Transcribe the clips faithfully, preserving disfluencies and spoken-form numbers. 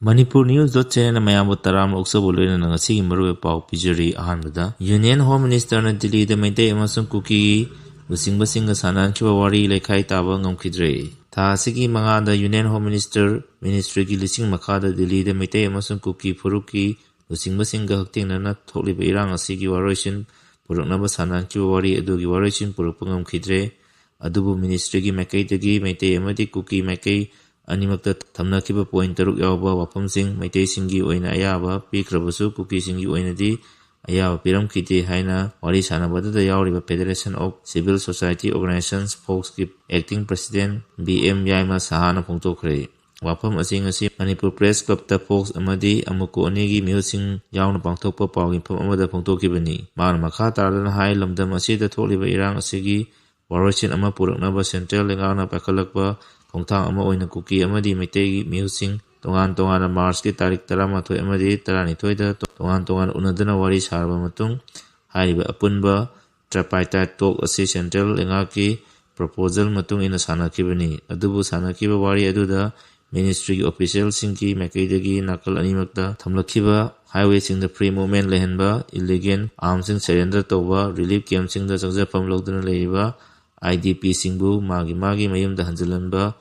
Manipur News dot channelꯅ ꯃꯌꯥꯝꯕꯨ ꯇꯔꯥꯝꯅ ꯑꯣꯛꯆꯕ ꯂꯣꯏꯅꯅ ꯉꯁꯤꯒꯤ ꯃꯔꯨꯑꯣꯏꯕ ꯄꯥꯎ ꯄꯤꯖꯔꯤ꯫ ꯑꯍꯥꯟꯕꯗ, Union Home Ministerꯅ ꯗꯤꯜꯂꯤꯗ ꯃꯩꯇꯩ ꯑꯃꯁꯨꯡ ꯀꯨꯀꯤ ꯂꯨꯆꯤꯡꯕꯁꯤꯡꯒ ꯁꯥꯟꯅꯍꯟꯈꯤꯕ ꯋꯥꯔꯤ ꯂꯩꯈꯥꯏ ꯇꯥꯕ ꯉꯝꯈꯤꯗ꯭ꯔꯦ꯫ ꯊꯥ ꯑꯁꯤꯒꯤ ꯃꯉꯥꯗ Union Home Minister ministryꯒꯤ ꯂꯤꯁꯤꯡ ꯃꯈꯥꯗ ꯗꯤꯜꯂꯤꯗ ꯃꯩꯇꯩ ꯑꯃꯁꯨꯡ ꯀꯨꯀꯤ ꯐꯨꯔꯨꯞꯀꯤ ꯂꯨꯆꯤꯡꯕꯁꯤꯡꯒ ꯍꯛꯊꯦꯡꯅꯅ ꯊꯣꯛꯂꯤꯕ ꯏꯔꯥꯡ ꯑꯁꯤꯒꯤ ꯋꯥꯔꯣꯏꯁꯤꯟ ꯄꯨꯔꯛꯅꯕ ꯁꯥꯟꯅꯍꯟꯈꯤꯕ ꯋꯥꯔꯤ ꯑꯗꯨꯒꯤ ꯋꯥꯔꯣꯏꯁꯤꯟ ꯄꯨꯔꯛꯄ ꯉꯝꯈꯤꯗ꯭ꯔꯦ꯫ ꯑꯗꯨꯕꯨ ministryꯒꯤ ꯃꯥꯏꯀꯩꯗꯒꯤ ꯃꯩꯇꯩ ꯑꯃꯗꯤ ꯀꯨꯀꯤ ꯃꯥꯏꯀꯩ ꯑꯅꯤꯃꯛꯇ ꯊꯝꯅꯈꯤꯕ point ꯇꯔꯨꯛ ꯌꯥꯎꯕ ꯋꯥꯐꯝꯁꯤꯡ ꯃꯩꯇꯩꯁꯤꯡꯒꯤ ꯑꯣꯏꯅ ꯑꯌꯥꯕ ꯄꯤꯈ꯭ꯔꯕꯁꯨ ꯀꯨꯀꯤꯁꯤꯡꯒꯤ ꯑꯣꯏꯅꯗꯤ ꯑꯌꯥꯕ ꯄꯤꯔꯝꯈꯤꯗꯦ ꯍꯥꯏꯅ ꯋꯥꯔꯤ ꯁꯥꯟꯅꯕ ꯑꯗꯨꯗ ꯌꯥꯎꯔꯤꯕ Federation of Civil Society Organizations, FOCSꯀꯤ acting president B M ꯌꯥꯏꯃ ꯁꯍꯥꯅ ꯐꯣꯡꯗꯣꯛꯈ꯭ꯔꯦ꯫ ꯋꯥꯐꯝ ꯑꯁꯤ ꯉꯁꯤ ꯃꯅꯤꯄꯨꯔ Press Clubꯇ FOCS ꯑꯃꯗꯤ ꯑꯃꯨꯀꯣ ꯑꯅꯤꯒꯤ ꯃꯤꯍꯨꯠꯁꯤꯡ ꯌꯥꯎꯅ ꯄꯥꯡꯊꯣꯛꯄ ꯄꯥꯎ ꯃꯤꯐꯝ ꯑꯃꯗ ꯐꯣꯡꯗꯣꯛꯈꯤꯕꯅꯤ꯫ ꯃꯥꯅ ꯃꯈꯥ ꯇꯥꯔꯗꯨꯅ ꯍꯥꯏ, ꯂꯝꯗꯝ ꯑꯁꯤꯗ ꯊꯣꯛꯂꯤꯕ ꯏꯔꯥꯡ ꯑꯁꯤꯒꯤ ꯋꯥꯔꯣꯏꯁꯤꯟ ꯑꯃ ꯄꯨꯔꯛꯅꯕ central ꯂꯩꯉꯥꯛꯅ ꯄꯥꯏꯈꯠꯂꯛꯄ ꯈꯣꯡꯊꯥꯡ ꯑꯃ ꯑꯣꯏꯅ ꯀꯨꯀꯤ ꯑꯃꯗꯤ ꯃꯩꯇꯩꯒꯤ ꯃꯤꯍꯨꯠꯁꯤꯡ ꯇꯣꯉꯥꯟ ꯇꯣꯉꯥꯟꯅ Marchꯀꯤ ꯇꯥꯔꯤꯛ ꯇꯔꯥꯃꯥꯊꯣꯏ ꯑꯃꯗꯤ ꯇꯔꯥꯅꯤꯊꯣꯏꯗ ꯇꯣꯉꯥꯟ ꯇꯣꯉꯥꯟꯅ ꯎꯅꯗꯨꯅ ꯋꯥꯔꯤ ꯁꯥꯔꯕ ꯃꯇꯨꯡ ꯍꯥꯏꯔꯤꯕ ꯑꯄꯨꯟꯕ tripartite talk ꯑꯁꯤ central ꯂꯩꯉꯥꯛꯀꯤ proposal ꯃꯇꯨꯡ ꯏꯟꯅ ꯁꯥꯟꯅꯈꯤꯕꯅꯤ꯫ ꯑꯗꯨꯕꯨ ꯁꯥꯟꯅꯈꯤꯕ ꯋꯥꯔꯤ ꯑꯗꯨꯗ ministryꯒꯤ officialꯁꯤꯡꯒꯤ ꯃꯥꯏꯀꯩꯗꯒꯤ ꯅꯥꯀꯜ ꯑꯅꯤꯃꯛꯇ ꯊꯝꯂꯛꯈꯤꯕ highwayꯁꯤꯡꯗ free movement ꯂꯩꯍꯟꯕ, illegal armsꯁꯤꯡ surrender ꯇꯧꯕ, relief campꯁꯤꯡꯗ ꯆꯪꯖꯐꯝ ꯂꯧꯗꯨꯅ ꯂꯩꯔꯤꯕ IDPꯁꯤꯡꯕꯨ ꯃꯥꯒꯤ ꯃꯥꯒꯤ ꯃꯌꯨꯝꯗ ꯍꯟꯖꯤꯜꯍꯟꯕ,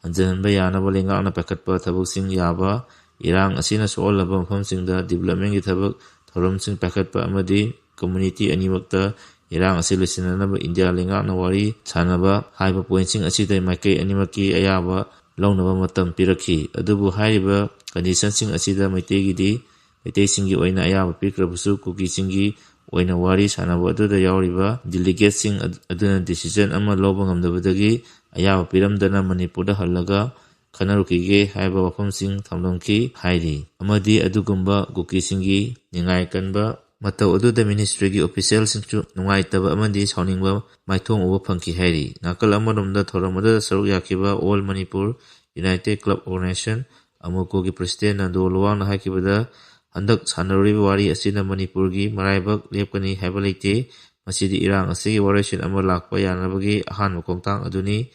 ꯍꯟꯖꯤꯜꯍꯟꯕ ꯌꯥꯅꯕ ꯂꯩꯉꯥꯛꯅ ꯄꯥꯏꯈꯠꯄ ꯊꯕꯛꯁꯤꯡ ꯌꯥꯕ, ꯏꯔꯥꯡ ꯑꯁꯤꯅ ꯁꯣꯛꯍꯜꯂꯕ ꯃꯐꯝꯁꯤꯡꯗ developmentꯀꯤ ꯊꯕꯛ ꯊꯧꯔꯝꯁꯤꯡ ꯄꯥꯏꯈꯠꯄ ꯑꯃꯗꯤ community ꯑꯅꯤꯃꯛꯇ ꯏꯔꯥꯡ ꯑꯁꯤ ꯂꯣꯏꯁꯤꯟꯅꯅꯕ ꯏꯟꯗꯤꯌꯥ ꯂꯩꯉꯥꯛꯅ ꯋꯥꯔꯤ ꯁꯥꯟꯅꯕ ꯍꯥꯏꯕ pointꯁꯤꯡ ꯑꯁꯤꯗ ꯃꯥꯏꯀꯩ ꯑꯅꯤꯃꯛꯀꯤ ꯑꯌꯥꯕ ꯂꯧꯅꯕ ꯃꯇꯝ ꯄꯤꯔꯛꯈꯤ꯫ ꯑꯗꯨꯕꯨ ꯍꯥꯏꯔꯤꯕ conditionꯁꯤꯡ ꯑꯁꯤꯗ ꯃꯩꯇꯩꯒꯤꯗꯤ, ꯃꯩꯇꯩꯁꯤꯡꯒꯤ ꯑꯣꯏꯅ ꯑꯌꯥꯕ ꯄꯤꯈ꯭ꯔꯕꯁꯨ ꯀꯨꯀꯤꯁꯤꯡꯒꯤ ꯑꯣꯏꯅ ꯋꯥꯔꯤ ꯁꯥꯟꯅꯕ ꯑꯗꯨꯗ ꯌꯥꯎꯔꯤꯕ delegateꯁꯤꯡ ꯑꯗꯨꯅ decision ꯑꯃ ꯂꯧꯕ ꯉꯝꯗꯕꯗꯒꯤ ꯑꯌꯥꯕ ꯄꯤꯔꯝꯗꯅ ꯃꯅꯤꯄꯨꯔꯗ ꯍꯜꯂꯒ ꯈꯟꯅꯔꯨꯈꯤꯒꯦ ꯍꯥꯏꯕ ꯋꯥꯐꯝꯁꯤꯡ ꯊꯝꯂꯝꯈꯤ ꯍꯥꯏꯔꯤ꯫ ꯑꯃꯗꯤ ꯑꯗꯨꯒꯨꯝꯕ ꯀꯨꯀꯤꯁꯤꯡꯒꯤ ꯅꯤꯡꯉꯥꯏ ꯀꯟꯕ ꯃꯇꯧ ꯑꯗꯨꯗ ministryꯒꯤ officialꯁꯤꯡꯁꯨ ꯅꯨꯡꯉꯥꯏꯇꯕ ꯑꯃꯗꯤ ꯁꯥꯎꯅꯤꯡꯕ ꯃꯥꯏꯊꯣꯡ ꯎꯕ ꯐꯪꯈꯤ ꯍꯥꯏꯔꯤ꯫ ꯅꯥꯀꯜ ꯑꯃꯔꯣꯝꯗ ꯊꯧꯔꯝ ꯑꯗꯨꯗ ꯁꯔꯨꯛ ꯌꯥꯈꯤꯕ All Manipur United Club Organization, ꯑꯃꯨꯀꯣꯒꯤ president Nando ꯂꯨꯋꯥꯡꯅ ꯍꯥꯏꯈꯤꯕꯗ, ꯍꯟꯗꯛ ꯁꯥꯟꯅꯔꯨꯔꯤꯕ ꯋꯥꯔꯤ ꯑꯁꯤꯅ ꯃꯅꯤꯄꯨꯔꯒꯤ ꯃꯔꯥꯏꯕꯛ ꯂꯦꯞꯀꯅꯤ ꯍꯥꯏꯕ ꯂꯩꯇꯦ꯫ ꯃꯁꯤꯗꯤ ꯏꯔꯥꯡ ꯑꯁꯤꯒꯤ ꯋꯥꯔꯣꯏꯁꯤꯟ ꯑꯃ ꯂꯥꯛꯄ ꯌꯥꯅꯕꯒꯤ ꯑꯍꯥꯟꯕ ꯈꯣꯡꯊꯥꯡ ꯑꯗꯨꯅꯤ꯫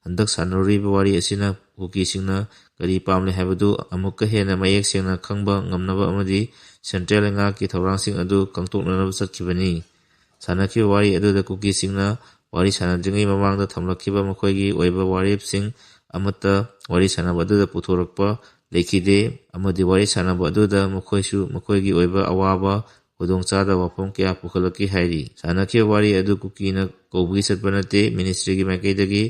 ꯍꯟꯗꯛ ꯁꯥꯟꯅꯔꯨꯔꯤꯕ ꯋꯥꯔꯤ ꯑꯁꯤꯅ ꯀꯨꯀꯤꯁꯤꯡꯅ ꯀꯔꯤ ꯄꯥꯝꯂꯤ ꯍꯥꯏꯕꯗꯨ ꯑꯃꯨꯛꯀ ꯍꯦꯟꯅ ꯃꯌꯦꯛ ꯁꯦꯡꯅ ꯈꯪꯕ ꯉꯝꯅꯕ ꯑꯃꯗꯤ ꯁꯦꯟꯇ꯭ꯔꯦꯜ ꯂꯩꯉꯥꯛꯀꯤ ꯊꯧꯔꯥꯡꯁꯤꯡ ꯑꯗꯨ ꯈꯪꯗꯣꯛꯅꯅꯕ ꯆꯠꯈꯤꯕꯅꯤ꯫ ꯁꯥꯟꯅꯈꯤꯕ ꯋꯥꯔꯤ ꯑꯗꯨꯗ ꯀꯨꯀꯤꯁꯤꯡꯅ ꯋꯥꯔꯤ ꯁꯥꯟꯅꯗ꯭ꯔꯤꯉꯩ ꯃꯃꯥꯡꯗ ꯊꯝꯂꯛꯈꯤꯕ ꯃꯈꯣꯏꯒꯤ ꯑꯣꯏꯕ ꯋꯥꯔꯦꯞꯁꯤꯡ ꯑꯃꯠꯇ ꯋꯥꯔꯤ ꯁꯥꯟꯅꯕ ꯑꯗꯨꯗ ꯄꯨꯊꯣꯔꯛꯄ ꯂꯩꯈꯤꯗꯦ ꯑꯃꯗꯤ ꯋꯥꯔꯤ ꯁꯥꯟꯅꯕ ꯑꯗꯨꯗ ꯃꯈꯣꯏꯁꯨ ꯃꯈꯣꯏꯒꯤ ꯑꯣꯏꯕ ꯑꯋꯥꯕ ꯈꯨꯗꯣꯡꯆꯥꯗꯕ ꯋꯥꯐꯝ ꯀꯌꯥ ꯄꯨꯈꯠꯂꯛꯈꯤ ꯍꯥꯏꯔꯤ꯫ ꯁꯥꯟꯅꯈꯤꯕ ꯋꯥꯔꯤ ꯑꯗꯨ ꯀꯨꯀꯤꯅ ꯀꯧꯕꯒꯤ ꯆꯠꯄ ꯅꯠꯇꯦ, ꯃꯤꯅꯤꯁꯇ꯭ꯔꯤꯒꯤ ꯃꯥꯏꯀꯩꯗꯒꯤ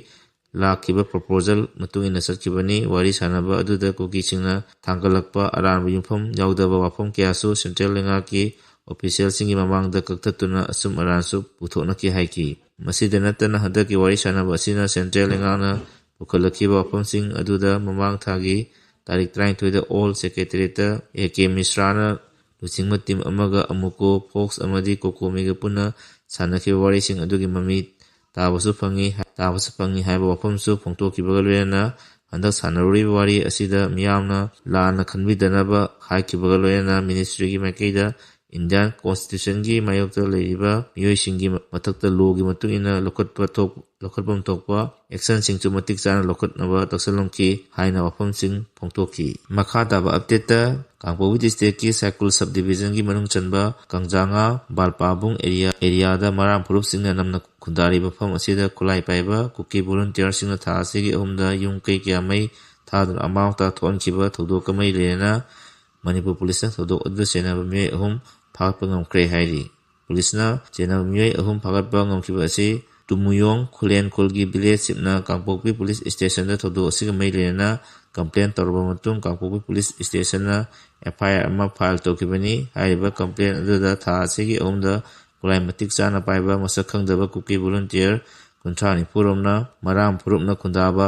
ꯂꯥꯛꯈꯤꯕ ꯄ꯭ꯔꯣꯄꯣꯖꯦꯜ ꯃꯇꯨꯡ ꯏꯟꯅ ꯆꯠꯈꯤꯕꯅꯤ꯫ ꯋꯥꯔꯤ ꯁꯥꯟꯅꯕ ꯑꯗꯨꯗ ꯀꯨꯀꯤꯁꯤꯡꯅ ꯊꯥꯡꯒꯠꯂꯛꯄ ꯑꯔꯥꯟꯕ ꯌꯨꯝꯐꯝ ꯌꯥꯎꯗꯕ ꯋꯥꯐꯝ ꯀꯌꯥꯁꯨ ꯁꯦꯟꯇ꯭ꯔꯦꯜ ꯂꯩꯉꯥꯛꯀꯤ ꯑꯣꯐꯤꯁꯤꯌꯦꯜꯁꯤꯡꯒꯤ ꯃꯃꯥꯡꯗ ꯀꯛꯊꯠꯇꯨꯅ ꯑꯆꯨꯝ ꯑꯔꯥꯟꯁꯨ ꯄꯨꯊꯣꯛꯅꯈꯤ ꯍꯥꯏꯈꯤ꯫ ꯃꯁꯤꯗ ꯅꯠꯇꯅ ꯍꯟꯗꯛꯀꯤ ꯋꯥꯔꯤ ꯁꯥꯟꯅꯕ ꯑꯁꯤꯅ ꯁꯦꯟꯇ꯭ꯔꯦꯜ ꯂꯩꯉꯥꯛꯅ ꯄꯨꯈꯠꯂꯛꯈꯤꯕ ꯋꯥꯐꯝꯁꯤꯡ ꯑꯗꯨꯗ ꯃꯃꯥꯡ ꯊꯥꯒꯤ ꯇꯥꯔꯤꯛ ꯇꯔꯥꯅꯤꯊꯣꯏꯗ ꯑꯣꯜ ꯁꯦꯀ꯭ꯔꯦꯇꯔꯤꯌꯦꯠꯇ ꯑꯦ ꯀꯦ ꯃꯤꯁ꯭ꯔꯥꯅ ꯂꯨꯆꯤꯡꯕ ꯇꯤꯝ ꯑꯃꯒ ꯑꯃꯨꯀꯣ, ꯐꯣꯛꯁ ꯑꯃꯗꯤ ꯀꯣꯀꯣꯃꯤꯒ ꯄꯨꯟꯅ ꯁꯥꯟꯅꯈꯤꯕ ꯋꯥꯔꯤꯁꯤꯡ ꯑꯗꯨꯒꯤ ꯃꯃꯤ ꯇꯥꯕꯁꯨ ꯐꯪꯉꯤ, ꯇꯥꯕꯁꯨ ꯐꯪꯉꯤ ꯍꯥꯏꯕ ꯋꯥꯐꯝꯁꯨ ꯐꯣꯡꯗꯣꯛꯈꯤꯕꯒ ꯂꯣꯏꯅꯅ ꯍꯟꯗꯛ ꯁꯥꯟꯅꯔꯨꯔꯤꯕ ꯋꯥꯔꯤ ꯑꯁꯤꯗ ꯃꯤꯌꯥꯝꯅ ꯂꯥꯟꯅ ꯈꯟꯕꯤꯗꯅꯕ ꯍꯥꯏꯈꯤꯕꯒ ꯂꯣꯏꯅꯅ ꯃꯤꯅꯤꯁꯇ꯭ꯔꯤꯒꯤ ꯃꯥꯏꯀꯩꯗ ꯏꯟꯗꯤꯌꯥꯟ ꯀꯣꯟꯁꯇꯤꯇ꯭ꯌꯨꯁꯟꯒꯤ ꯃꯥꯌꯣꯛꯇ ꯂꯩꯔꯤꯕ ꯃꯤꯑꯣꯏꯁꯤꯡꯒꯤ ꯃꯊꯛꯇ ꯂꯣꯒꯤ ꯃꯇꯨꯡ ꯏꯟꯅ ꯂꯧꯈꯠꯄ ꯊꯣꯛ-, ꯂꯧꯈꯠꯐꯝ ꯊꯣꯛꯄ ꯑꯦꯛꯁꯟꯁꯤꯡꯁꯨ ꯃꯇꯤꯛ ꯆꯥꯅ ꯂꯧꯈꯠꯅꯕ ꯇꯛꯁꯤꯜꯂꯝꯈꯤ ꯍꯥꯏꯅ ꯋꯥꯐꯝꯁꯤꯡ ꯐꯣꯡꯗꯣꯛꯈꯤ꯫ ꯃꯈꯥ ꯇꯥꯕ ꯑꯞꯗꯦꯠꯇ ꯀꯥꯡꯄꯣꯛꯄꯤ ꯗꯤꯁꯇ꯭ꯔꯤꯛꯀꯤ ꯁꯥꯏꯀꯨꯜ ꯁꯕ ꯗꯤꯕꯤꯖꯟꯒꯤ ꯃꯅꯨꯡ ꯆꯟꯕ ꯀꯪꯖꯥꯉꯥ ꯕꯥꯜꯄꯥꯕꯨꯡ ꯑꯦꯔꯤꯌꯥ, ꯑꯦꯔꯤꯌꯥꯗ ꯃꯔꯥꯡ ꯐꯨꯔꯨꯞꯁꯤꯡꯅ ꯅꯝꯅ ꯈꯨꯟꯗꯥꯔꯤꯕ ꯃꯐꯝ ꯑꯁꯤꯗ ꯈꯨꯠꯂꯥꯏ ꯄꯥꯏꯕ ꯀꯨꯀꯤ ꯚꯣꯂꯨꯟꯇꯤꯌꯔꯁꯤꯡꯅ ꯊꯥ ꯑꯁꯤꯒꯤ ꯑꯍꯨꯝꯗ ꯌꯨꯝ ꯀꯩ ꯀꯌꯥ ꯃꯩ ꯊꯥꯗꯨꯅ ꯑꯃꯥꯡ ꯑꯇꯥ ꯊꯣꯛꯍꯟꯈꯤꯕ ꯊꯧꯗꯣꯛꯀ ꯃꯔꯤ ꯂꯩꯅꯅ ꯃꯅꯤꯄꯨꯔ ꯄꯨꯂꯤꯁꯅ ꯊꯧꯗꯣꯛ ꯑꯗꯨꯗ ꯆꯦꯟꯅꯕ ꯃꯤꯑꯣꯏ ꯑꯍꯨꯝ ꯐꯥꯒꯠꯄ ꯉꯝꯈ꯭ꯔꯦ ꯍꯥꯏꯔꯤ꯫ ꯄꯨꯂꯤꯁꯅ ꯆꯦꯟꯅꯕ ꯃꯤꯑꯣꯏ ꯑꯍꯨꯝ ꯐꯥꯒꯠꯄ ꯉꯝꯈꯤꯕ ꯑꯁꯤ ꯇꯨꯃꯨꯌꯣꯡ ꯈꯨꯂꯦꯟ ꯈꯨꯜꯒꯤ ꯚꯤꯂꯦꯖ ꯆꯤꯞꯅ ꯀꯥꯡꯄꯣꯛꯄꯤ ꯄꯨꯂꯤꯁ ꯁ꯭ꯇꯦꯁꯟꯗ ꯊꯧꯗꯣꯛ ꯑꯁꯤꯒ ꯃꯔꯤ ꯂꯩꯅꯅ ꯀꯝꯄ꯭ꯂꯦꯟ ꯇꯧꯔꯕ ꯃꯇꯨꯡ ꯀꯥꯡꯄꯣꯛꯄꯤ ꯄꯨꯂꯤꯁ ꯁ꯭ꯇꯦꯁꯟꯅ ꯑꯦꯐ ꯑꯥꯏ ꯑꯥꯔ ꯑꯃ ꯐꯥꯏꯜ ꯇꯧꯈꯤꯕꯅꯤ꯫ ꯍꯥꯏꯔꯤꯕ ꯀꯝꯄ꯭ꯂꯦꯟ ꯑꯗꯨꯗ ꯊꯥ ꯑꯁꯤꯒꯤ ꯑꯍꯨꯝꯗ ꯈꯨꯠꯂꯥꯏ ꯃꯇꯤꯛ ꯆꯥꯅ ꯄꯥꯏꯕ ꯃꯁꯛ ꯈꯪꯗꯕ ꯀꯨꯀꯤ ꯚꯣꯂꯨꯟꯇꯤꯌꯔ ꯀꯨꯟꯊ꯭ꯔꯥ ꯅꯤꯐꯨ ꯔꯣꯝꯅ ꯃꯔꯥꯡ ꯐꯨꯔꯨꯞꯅ ꯈꯨꯟꯗꯥꯕ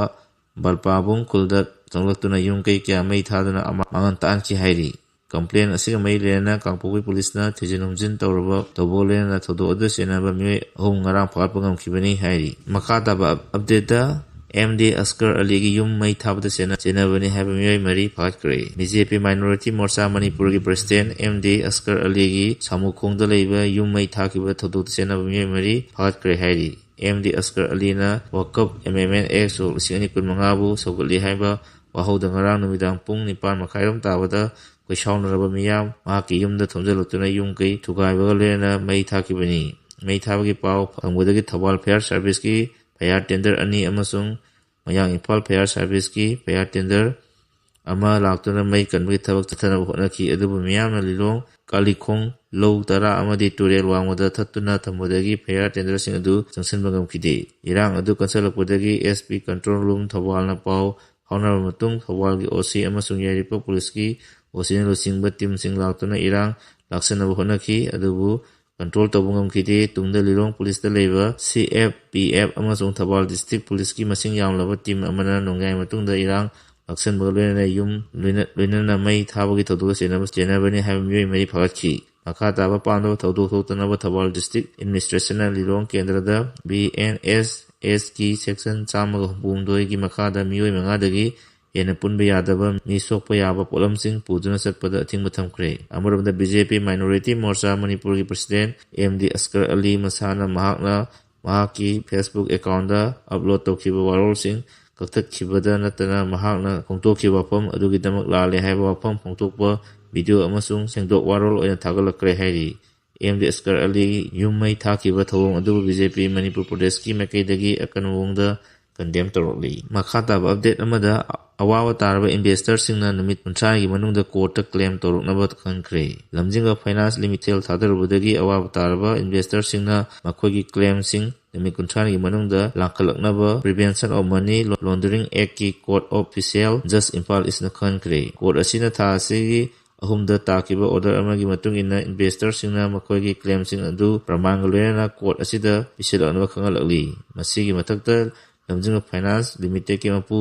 ꯕꯜꯄꯥꯕꯨꯡ ꯈꯨꯜꯗ ꯆꯪꯂꯛꯇꯨꯅ ꯌꯨꯝ ꯀꯩ ꯀꯌꯥ ꯃꯩ ꯊꯥꯗꯨꯅ ꯑꯃ-, ꯃꯥꯡꯍꯟ ꯇꯥꯛꯍꯟꯈꯤ ꯍꯥꯏꯔꯤ꯫ ꯀꯝꯄ꯭ꯂꯦꯟ ꯑꯁꯤꯒ ꯃꯔꯤ ꯂꯩꯅꯅ ꯀꯥꯡꯄꯣꯛꯄꯤ ꯄꯨꯂꯤꯁꯅ ꯊꯤꯖꯤꯟ ꯍꯨꯝꯖꯤꯟ ꯇꯧꯔꯕ ꯇꯧꯕꯒ ꯂꯣꯏꯅꯅ ꯊꯧꯗꯣꯛ ꯑꯗꯨ ꯆꯦꯟꯅꯕ ꯃꯤꯑꯣꯏ ꯑꯍꯨꯝ ꯉꯔꯥꯡ ꯐꯥꯒꯠꯄ ꯉꯝꯈꯤꯕꯅꯤ ꯍꯥꯏꯔꯤ꯫ ꯃꯈꯥ ꯇꯥꯕ ꯑꯞ-, ꯑꯞꯗꯦꯠꯇ ꯑꯦꯝ ꯗꯤ ꯑꯁꯀꯔ ꯑꯂꯤꯒꯤ ꯌꯨꯝ ꯃꯩ ꯊꯥꯕꯗ ꯆꯦꯟꯅ-, ꯆꯦꯟꯅꯕꯅꯤ ꯍꯥꯏꯕ ꯃꯤꯑꯣꯏ ꯃꯔꯤ ꯐꯥꯒꯠꯈ꯭ꯔꯦ꯫ ꯕꯤ ꯖꯦ ꯄꯤ ꯃꯥꯏꯅꯣꯔꯤꯇꯤ ꯃꯣꯔꯆꯥ ꯃꯅꯤꯄꯨꯔꯒꯤ ꯄ꯭ꯔꯁꯤꯗꯦꯟ ꯑꯦꯝ ꯗꯤ ꯑꯁꯀꯔ ꯑꯂꯤꯒꯤ ꯁꯥꯃꯨꯈꯣꯡꯗ ꯂꯩꯕ ꯌꯨꯝ ꯃꯩ ꯊꯥꯈꯤꯕ ꯊꯧꯗꯣꯛꯇ ꯆꯦꯟꯅꯕ ꯃꯤꯑꯣꯏ ꯃꯔꯤ ꯐꯥꯒꯠꯈ꯭ꯔꯦ ꯍꯥꯏꯔꯤ꯫ ꯑꯦꯝ ꯗꯤ ꯑꯁꯀꯔ ꯑꯂꯤꯅ ꯋꯥꯀꯞ ꯑꯦꯃꯦꯟꯃꯦꯟ ꯑꯦꯛ ꯁꯣꯛ ꯂꯤꯁꯤꯡ ꯑꯅꯤ ꯀꯨꯟꯃꯉꯥꯕꯨ ꯁꯧꯒꯠꯂꯤ ꯍꯥꯏꯕ ꯋꯥꯍꯧꯗ ꯉꯔꯥꯡ ꯅꯨꯃꯤꯗꯥꯡ ꯄꯨꯡ ꯅꯤꯄꯥꯟ ꯃꯈꯥꯏꯔꯣꯝ ꯇꯥꯕꯗ ꯈꯣꯏꯁꯥꯎꯅꯔꯕ ꯃꯤꯌꯥꯝ ꯃꯍꯥꯛꯀꯤ ꯌꯨꯝꯗ ꯊꯣꯝꯖꯤꯜꯂꯛꯇꯨꯅ ꯌꯨꯝ ꯀꯩ ꯊꯨꯒꯥꯏꯕꯒ ꯂꯣꯏꯅꯅ ꯃꯩ ꯊꯥꯈꯤꯕꯅꯤ꯫ ꯃꯩ ꯊꯥꯕꯒꯤ ꯄꯥꯎ ꯐꯪꯕꯗꯒꯤ ꯊꯧꯕꯥꯜ ꯐꯌꯥꯔ ꯁꯥꯔꯚꯤꯁꯀꯤ ꯐꯌꯥꯔ ꯇꯦꯟꯗꯔ ꯑꯅꯤ ꯑꯃꯁꯨꯡ ꯃꯌꯥꯡ ꯏꯝꯐꯥꯜ ꯐꯌꯥꯔ ꯁꯥꯔꯚꯤꯁꯀꯤ ꯐꯌꯥꯔ ꯇꯦꯟꯗꯔ ꯑꯃ ꯂꯥꯛꯇꯨꯅ ꯃꯩ ꯀꯟꯕꯒꯤ ꯊꯕꯛ ꯆꯠꯊꯅꯕ ꯍꯣꯠꯅꯈꯤ꯫ ꯑꯗꯨꯕꯨ ꯃꯤꯌꯥꯝꯅ ꯂꯤꯂꯣꯡ ꯀꯥꯂꯤꯈꯣꯡ ꯂꯧ ꯇꯔꯥ ꯑꯃꯗꯤ ꯇꯨꯔꯦꯜ ꯋꯥꯡꯃꯗ ꯊꯠꯇꯨꯅ ꯊꯝꯕꯗꯒꯤ ꯐꯌꯥꯔ ꯇꯦꯟꯗꯔꯁꯤꯡ ꯑꯗꯨ ꯆꯪꯁꯤꯟꯕ ꯉꯝꯈꯤꯗꯦ꯫ ꯏꯔꯥꯡ ꯑꯗꯨ ꯀꯟꯁꯤꯜꯂꯛꯄꯗꯒꯤ ꯑꯦꯁ ꯄꯤ ꯀꯟꯇ꯭ꯔꯣꯜ ꯔꯨꯝ ꯊꯧꯕꯥꯜꯅ ꯄꯥꯎ ꯐꯥꯎꯅꯔꯕ ꯃꯇꯨꯡ ꯊꯧꯕꯥꯜꯒꯤ ꯑꯣ ꯁꯤ ꯑꯃꯁꯨꯡ ꯌꯥꯏꯔꯤꯄꯣꯛ ꯄꯨꯂꯤꯁꯀꯤ ꯑꯣ ꯁꯤꯅ ꯂꯨꯆꯤꯡꯕ ꯇꯤꯝꯁꯤꯡ ꯂꯥꯛꯇꯨꯅ ꯏꯔꯥꯡ ꯂꯥꯛꯁꯤꯟꯅꯕ ꯍꯣꯠꯅꯈꯤ꯫ ꯑꯗꯨꯕꯨ ꯀꯟꯇ꯭ꯔꯣꯜ ꯇꯧꯕ ꯉꯝꯈꯤꯗꯦ꯫ ꯇꯨꯡꯗ ꯂꯤꯂꯣꯡ ꯄꯨꯂꯤꯁꯇ ꯂꯩꯕ ꯁꯤ ꯑꯦꯐ ꯄꯤ ꯑꯦꯐ ꯑꯃꯁꯨꯡ ꯊꯧꯕꯥꯜ ꯗꯤꯁꯇ꯭ꯔꯤꯛ ꯄꯨꯂꯤꯁꯀꯤ ꯃꯁꯤꯡ ꯌꯥꯝꯂꯕ ꯇꯤꯝ ꯑꯃꯅ ꯅꯣꯡꯌꯥꯏ ꯃꯇꯨꯡꯗ ꯏꯔꯥꯡ ꯂꯥꯛꯁꯤꯟꯕꯒ ꯂꯣꯏꯅꯅ ꯌꯨꯝ ꯂꯣꯏꯅ-, ꯂꯣꯏꯅꯅ ꯃꯩ ꯊꯥꯕꯒꯤ ꯊꯧꯗꯣꯛꯇ ꯆꯦꯟꯅꯕ-, ꯆꯦꯟꯅꯕꯅꯤ ꯍꯥꯏꯕ ꯃꯤꯑꯣꯏ ꯃꯔꯤ ꯐꯥꯒꯠꯈꯤ꯫ ꯃꯈꯥ ꯇꯥꯕ ꯄꯥꯝꯗꯕ ꯊꯧꯗꯣꯛ ꯊꯣꯛꯇꯅꯕ ꯊꯧꯕꯥꯜ ꯗꯤꯁꯇ꯭ꯔꯤꯛ ꯑꯦꯗꯃꯤꯅꯤꯁꯇ꯭ꯔꯦꯁꯟꯅ ꯂꯤꯂꯣꯡ ꯀꯦꯟꯗ꯭ꯔꯗ ꯕꯤ ꯑꯦꯟ ꯑꯦꯁ ꯑꯦꯁꯀꯤ ꯁꯦꯛꯁꯟ ꯆꯥꯝꯃꯒ ꯍꯨꯝꯐꯨꯍꯨꯝꯗꯣꯏꯒꯤ ꯃꯈꯥꯗ ꯃꯤꯑꯣꯏ ꯃꯉꯥꯗꯒꯤ ꯍꯦꯟꯅ ꯄꯨꯟꯕ ꯌꯥꯗꯕ, ꯃꯤ ꯁꯣꯛꯄ ꯌꯥꯕ ꯄꯣꯠꯂꯝꯁꯤꯡ ꯄꯨꯗꯨꯅ ꯆꯠꯄꯗ ꯑꯊꯤꯡꯕ ꯊꯝꯈ꯭ꯔꯦ꯫ ꯑꯃꯔꯣꯝꯗ, ꯕꯤ ꯖꯦ ꯄꯤ ꯃꯥꯏꯅꯣꯔꯤꯇꯤ ꯃꯣꯔꯆꯥ ꯃꯅꯤꯄꯨꯔꯒꯤ ꯄ꯭ꯔꯁꯤꯗꯦꯟ ꯑꯦꯝ ꯗꯤ ꯑꯁꯀꯔ ꯑꯂꯤ ꯃꯁꯥꯅ ꯃꯍꯥꯛꯅ ꯃꯍꯥꯛꯀꯤ ꯐꯦꯁꯕꯨꯛ ꯑꯦꯀꯥꯎꯟꯗ ꯑꯞꯂꯣꯗ ꯇꯧꯈꯤꯕ ꯋꯥꯔꯣꯜꯁꯤꯡ ꯀꯛꯊꯠꯈꯤꯕꯗ ꯅꯠꯇꯅ ꯃꯍꯥꯛꯅ ꯐꯣꯡꯗꯣꯛꯈꯤꯕ ꯋꯥꯐꯝ ꯑꯗꯨꯒꯤꯗꯃꯛ ꯂꯥꯜꯂꯦ ꯍꯥꯏꯕ ꯋꯥꯐꯝ ꯐꯣꯡꯗꯣꯛꯄ ꯚꯤꯗꯤꯑꯣ ꯑꯃꯁꯨꯡ ꯁꯦꯡꯗꯣꯛ ꯋꯥꯔꯣꯜ ꯑꯣꯏꯅ ꯊꯥꯒꯠꯂꯛꯈ꯭ꯔꯦ ꯍꯥꯏꯔꯤ꯫ ꯑꯦꯝ ꯗꯤ ꯑꯁꯀꯔ ꯑꯂꯤ ꯌꯨꯝ ꯃꯩ ꯊꯥꯈꯤꯕ ꯊꯧꯑꯣꯡ ꯑꯗꯨꯕꯨ ꯕꯤ ꯖꯦ ꯄꯤ ꯃꯅꯤꯄꯨꯔ ꯄ꯭ꯔꯗꯦꯁꯀꯤ ꯃꯥꯏꯀꯩꯗꯒꯤ ꯑꯀꯟꯕ ꯃꯑꯣꯡꯗ ꯀꯟꯗꯦꯝ ꯇꯧꯔꯛꯂꯤ꯫ ꯃꯈꯥ ꯇꯥꯕ ꯑꯞꯗꯦꯠ ꯑꯃꯗ, ꯑꯋꯥꯕ ꯇꯥꯔꯕ ꯏꯟꯚꯦꯁꯇꯔꯁꯤꯡꯅ ꯅꯨꯃꯤꯠ ꯀꯨꯟꯊ꯭ꯔꯥꯒꯤ ꯃꯅꯨꯡꯗ ꯀꯣꯔꯠꯇ ꯀ꯭ꯂꯦꯝ ꯇꯧꯔꯛꯅꯕ ꯈꯟꯈ꯭ꯔꯦ꯫ ꯂꯝꯖꯤꯡꯕ ꯐꯥꯏꯅꯥꯟꯁ ꯂꯤꯃꯤꯇꯦꯜ ꯊꯥꯗꯔꯨꯕꯗꯒꯤ ꯑꯋꯥꯕ ꯇꯥꯔꯕ ꯏꯟꯚꯦꯁꯇꯔꯁꯤꯡꯅ ꯃꯈꯣꯏꯒꯤ ꯀ꯭ꯂꯦꯝꯁꯤꯡ ꯅꯨꯃꯤꯠ ꯀꯨꯟꯊ꯭ꯔꯥꯒꯤ ꯃꯅꯨꯡꯗ ꯂꯥꯛꯈꯠꯂꯛꯅꯕ Prevention of Money Laundering Actꯀꯤ Court of Official Judge Imphal Eastꯅ ꯈꯪꯍꯟꯈ꯭ꯔꯦ꯫ ꯀꯣꯔꯠ ꯑꯁꯤꯅ ꯊꯥ ꯑꯁꯤꯒꯤ ꯑꯍꯨꯝꯗ ꯇꯥꯈꯤꯕ ꯑꯣꯔꯗꯔ ꯑꯃꯒꯤ ꯃꯇꯨꯡ ꯏꯟꯅ ꯏꯟꯚꯦꯁꯇꯔꯁꯤꯡꯅ ꯃꯈꯣꯏꯒꯤ ꯀ꯭ꯂꯦꯝꯁꯤꯡ ꯑꯗꯨ ꯄ꯭ꯔꯃꯥꯟꯒ ꯂꯣꯏꯅꯅ ꯀꯣꯔꯠ ꯑꯁꯤꯗ ꯄꯤꯁꯤꯜꯂꯛꯅꯕ ꯈꯪꯍꯜꯂꯛꯂꯤ꯫ ꯃꯁꯤꯒꯤ ꯃꯊꯛꯇ, ꯂꯝꯖꯤꯡꯕ ꯐꯥꯏꯅꯥꯟꯁ ꯂꯤꯃꯤꯇꯦꯗꯀꯤ ꯃꯄꯨ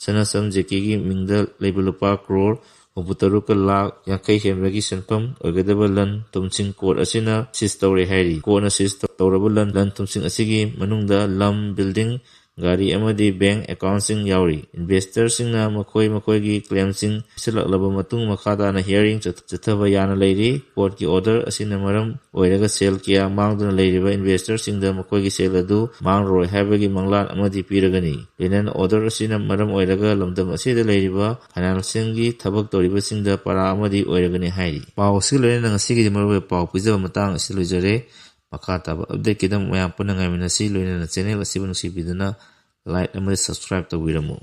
ꯁꯅꯥꯆꯝ ꯖꯦꯀꯤꯒꯤ ꯃꯤꯡꯗ ꯂꯩꯕ ꯂꯨꯄꯥ ꯀ꯭ꯔꯣꯔ ꯍꯨꯝꯐꯨꯇꯔꯨꯛꯀ ꯂꯥꯈ ꯌꯥꯡꯈꯩ ꯍꯦꯟꯕꯒꯤ ꯁꯦꯟꯐꯝ ꯑꯣꯏꯒꯗꯕ ꯂꯟ ꯊꯨꯝꯁꯤꯡ ꯀꯣꯔꯠ ꯑꯁꯤꯅ ꯁꯤꯖ ꯇꯧꯔꯦ ꯍꯥꯏꯔꯤ꯫ ꯀꯣꯔꯠꯅ ꯁꯤꯖ ꯇꯧꯔꯕ ꯂꯟ, ꯂꯟ ꯊꯨꯝꯁꯤꯡ ꯑꯁꯤꯒꯤ ꯃꯅꯨꯡꯗ ꯂꯝ, ꯕꯤꯜꯗꯤꯡ, ꯒꯥꯔꯤ ꯑꯃꯗꯤ ꯕꯦꯡ ꯑꯦꯀꯥꯎꯟꯁꯤꯡ ꯌꯥꯎꯔꯤ꯫ ꯏꯟꯚꯦꯁꯇꯔꯁꯤꯡꯅ ꯃꯈꯣꯏ ꯃꯈꯣꯏꯒꯤ ꯀ꯭ꯂꯦꯝꯁꯤꯡ ꯄꯤꯁꯤꯜꯂꯛꯂꯕ ꯃꯇꯨꯡ ꯃꯈꯥ ꯇꯥꯅ ꯍꯤꯌꯥꯔꯤꯡ ꯆꯠꯊꯕ ꯌꯥꯅ ꯂꯩꯔꯤ꯫ ꯀꯣꯔꯠꯀꯤ ꯑꯣꯔꯗꯔ ꯑꯁꯤꯅ ꯃꯔꯝ ꯑꯣꯏꯔꯒ ꯁꯦꯜ ꯀꯌꯥ ꯃꯥꯡꯗꯨꯅ ꯂꯩꯔꯤꯕ ꯏꯟꯚꯦꯁꯇꯔꯁꯤꯡꯗ ꯃꯈꯣꯏꯒꯤ ꯁꯦꯜ ꯑꯗꯨ ꯃꯥꯡꯂꯔꯣꯏ ꯍꯥꯏꯕꯒꯤ ꯃꯪꯂꯥꯟ ꯑꯃꯗꯤ ꯄꯤꯔꯒꯅꯤ꯫ ꯂꯦꯅꯟ ꯑꯣꯔꯗꯔ ꯑꯁꯤꯅ ꯃꯔꯝ ꯑꯣꯏꯔꯒ ꯂꯝꯗꯝ ꯑꯁꯤꯗ ꯂꯩꯔꯤꯕ ꯐꯥꯏꯅꯥꯟꯁꯤꯡꯒꯤ ꯊꯕꯛ ꯇꯧꯔꯤꯕꯁꯤꯡꯗ ꯄꯥꯔꯥ ꯑꯃꯗꯤ ꯑꯣꯏꯔꯒꯅꯤ ꯍꯥꯏꯔꯤ꯫ ꯄꯥꯎ ꯑꯁꯤꯒ ꯂꯣꯏꯅꯅ ꯉꯁꯤꯒꯤꯗꯤ ꯃꯔꯨꯑꯣꯏꯕ ꯄꯥꯎ ꯄꯤꯖꯕ ꯃꯇꯥꯡ ꯑꯁꯤꯗ ꯂꯣꯏꯖꯔꯦ꯫ ꯃꯈꯥ ꯇꯥꯕ ꯑꯞꯗꯦꯠꯀꯤꯗꯃꯛ ꯃꯌꯥꯝ ꯄꯨꯟꯅ ꯉꯥꯏꯃꯤꯟꯅꯁꯤ꯫ ꯂꯣꯏꯅꯅ ꯆꯦꯅꯦꯜ ꯑꯁꯤꯕꯨ ꯅꯨꯡꯁꯤꯕꯤꯗꯨꯅ ꯂꯥꯏꯛ ꯑꯃꯗꯤ ꯁꯕꯁꯀ꯭ꯔꯥꯏꯕ ꯇꯧꯕꯤꯔꯝꯃꯨ꯫